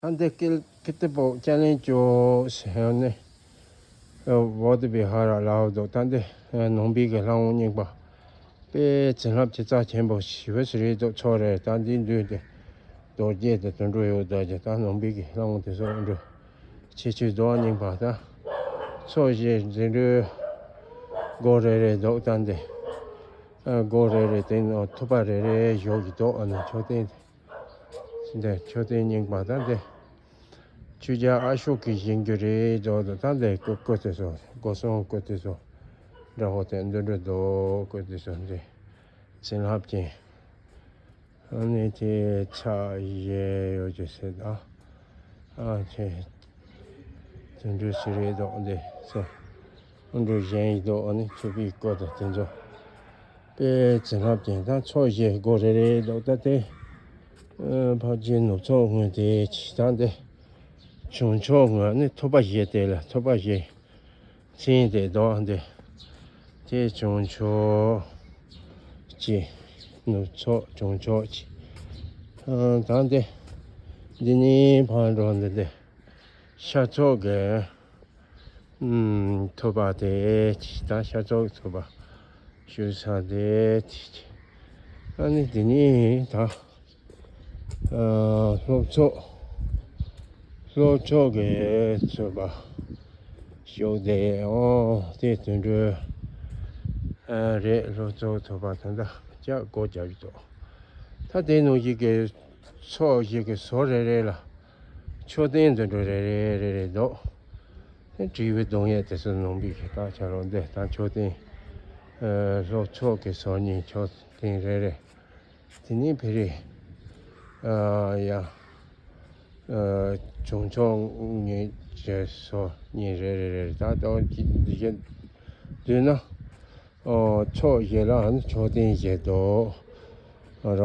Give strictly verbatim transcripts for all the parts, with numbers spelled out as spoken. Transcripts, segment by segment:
ད་འདི་ཀིལ་ཀི་ཏི་པོ་ཅ་ལན་ཅོ་ཟེར་ནས་བོ་དི་བི་ཧ་ར་ལའོ་འདུག་ད་འདི་ནང་པའི་གི་ལྷ་ཁང་རྙིང་པ་དཔེ་བྱིན་རླབས་ཀྱི་རྩ་ཆེན་པོ་ཞེ་པོ་ཞིག་རེད་འདུག་ཚོགས་རེད། ད་འདི་མདུན་དེ་རྡོ་རྗེ་དེ་དུད་འགྲོ་ཡོད་ད་ཀྱི་ད་ནང་པའི་གི་ལྷ་ཁང་དེ་ཚོ་འགྲོ། ཆེ་ཆུང་རྡོ་རྙིང་པ་དང་། ཚོགས་བཞི་འཛིན་གྲྭའི་སྒོ་རེ་རེ་འདུག་ད་འདི། སྒོ་རེ་རེ་སྟེང་ནང་ཐུབ་པ་རེ་རེ་བཞུགས་ཀྱི་འདུག་ཨ་ནི་མཆོད་རྟེན་དེ། འདི་མཆོད་རྟེན་རྙིང་པ་དང་འདི། ཆོས་རྒྱལ་ཨ་ཤོ་ཀའི་བཞེངས་རྒྱུ་རེད་འདུག་ད་འདི་སྐུ་སྐུ་དེ་ཚོ་སྒོ་སྲུང་སྐུ་དེ་ཚོ་འདྲ་བོ་དེ་འདི་འདྲ་འདུག་སྐུ་དེ་ཚོ་འདི་བྱིན་རླབས་ཅན། ཨ་ནི་དེ་ཕྱག་བཞེས་ཡོད་ཀྱི་ཟེར་ད། ཨ་ཆེ། དེ་འདྲ་ཞིག་རེད་འདུག་འདི་ཚོ། འདྲ་བཞེངས་ཡི་འདུག་ཨ་ནི་མཆོད་པའི་སྐུ་དང་དེ་ཚོ། དཔེ་བྱིན་རླབས་ཅན་ད་ཚོགས་བཞི་སྒོ་རེ་རེ་འདུག་ད་དེ། ཕ་རྗེ་ནུབ་ཕྱོགས་ངོས་དེ་ཅི་ད་འདི། བྱང་ཕྱོགས་ངོས་ནི་ཐུབ་པ་བཞི་དེ་ལ་ཐུབ་པ་བཞི། མཚན་དེ་འདུག་འདི། དེ་བྱང་ཕྱོགས་ཀྱི། ནུབ་ཕྱོགས་བྱང་ཕྱོགས་ཀྱི། ཨ་ད་འདི། འདི་ནི་ཕར་འགྲོ་འདི་འདི། ཤར་ཕྱོགས་ཀྱི། ཨུམ་ཐུབ་པ་དེ་ཅི་ད་ཤར་ཕྱོགས་ཐུབ་པ་ཞུ་ས་དེ་ཅི་ཅི། ཨ་ནི་དེ་ནི་ད་ཨ་ལྷོ་ཕྱོགས་ལྷོ་ཕྱོགས་ཀྱི་ཐུབ་པ་ཞུ་དེ་ཨོ་དེ་དུད་འགྲོ་ཨ་རེད། ལྷོ་ཕྱོགས་ཐུབ་པ་ད་ད་ཅག་སྒོ་རྒྱབ་ཀྱི་འདུག་ད་དེ་ནང་བཞིན་གྱི་ཚོགས་བཞི་གི་ཟུར་རེ་རེ་ལ་མཆོད་རྟེན་དུད་འགྲོ་རེ་རེ་རེ་རེ་འདུག་དེ་དྲིལ་བུའི་གདུང་ཡས་དེ་ཚོ་ནང་པའི་གི་ད་ཆ་རོགས་འདི་ད་མཆོད་རྟེན། ཨ་ལྷོ་ཕྱོགས་ཀྱི་ཟུར་གཉིས་མཆོད་རྟེན་རེ་རེ། དེ་ནས་བེ་རི། ཨ་ཡ། ཨ་བྱང་ཕྱོགས་ངོས་ཀྱི་ཟུར་གཉིས་རེ་རེ་རེ་ད་ལྟ་འདི་བཞིན་བསྡུས་ན། ཨོ་ཕྱོགས་བཞི་ལ་མཆོད་རྟེན་བཞི་འདུག་ར།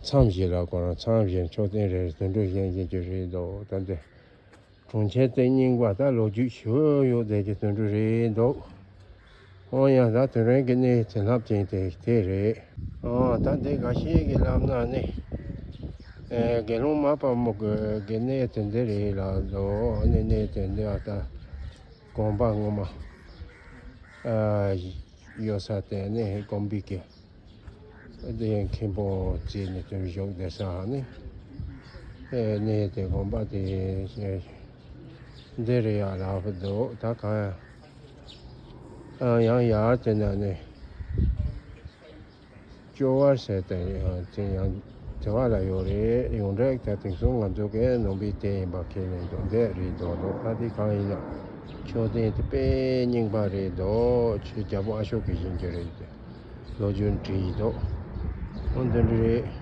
མཚམས་བཞི་ལ་གོ་ར་མཚམས་བཞི་མཆོད་རྟེན་རེ་རེ་དུད་འགྲོ་བཞེངས་བཞེངས་རྒྱུ་རེད་འདུག་ད་འདི། གྲོང་ཁྱེར་དེ་རྙིང་པ་དང་ལོ་རྒྱུས་ཞེ་ཡོད་བསྡད་ཀྱི་དུད་འགྲོ་རེད་འདུག་འོ་ཡང་ད་དུད་འགྲོའི་གི་གནས་བྱིན་རླབས་ཅན་དེ་དེ་རེད། ཨོ་ད་འདི་འགའ་ཤས་ཀྱིས་ལབ་ན་ནི། ཨེ་དགེ་སློང་མ་དཔལ་མོ་གི་གི་གནས་དེ་འདི་རེད་ལབ་འདུག་ཨ་ནི་གནས་དེ་འདི་ཨ་ད་དགོན་པ་ངོ་མ་ཨ་ཡོད་ས་དེ་ནི་དགོན་པའི་གི། དེ་མཁན་པོ་བྱས་ནས་དོན་བཞུགས་བསྡད་ས་ནི། ཨེ་གནས་དེ་དགོན་པ་དེ་འདི་རེད་ཡ་ལབ་འདུག་ད་གང་ཡང་ཡང་ཡར་དེ་ན་ནི་ཅོ་བར་ཟེར་དེ་དེ་ཡང་དེ་བ་ལ་ཡོད་རེད། ཡོངས་གྲགས་ད་དེང་སང་ང་ཚོ་གའི་ནང་པའི་དེ་ཡིན་པ་ཁས་ལེན་འདུག་འདི་རེད་འདུག་འདུག་ད་དེ་གང་ཡིན་ན་མཆོད་རྟེན་དེ་དཔེ་རྙིང་པ་རེད་འདུག་ཆོས་རྒྱལ་པོ་ཨ་ཤོ་ཀའི་བཞེངས་རྒྱུ་རེད་དེ། ལོ་རྒྱུས་བྲིས་ཡིན་འདུག་འོ་འདི་འདྲ་རེད།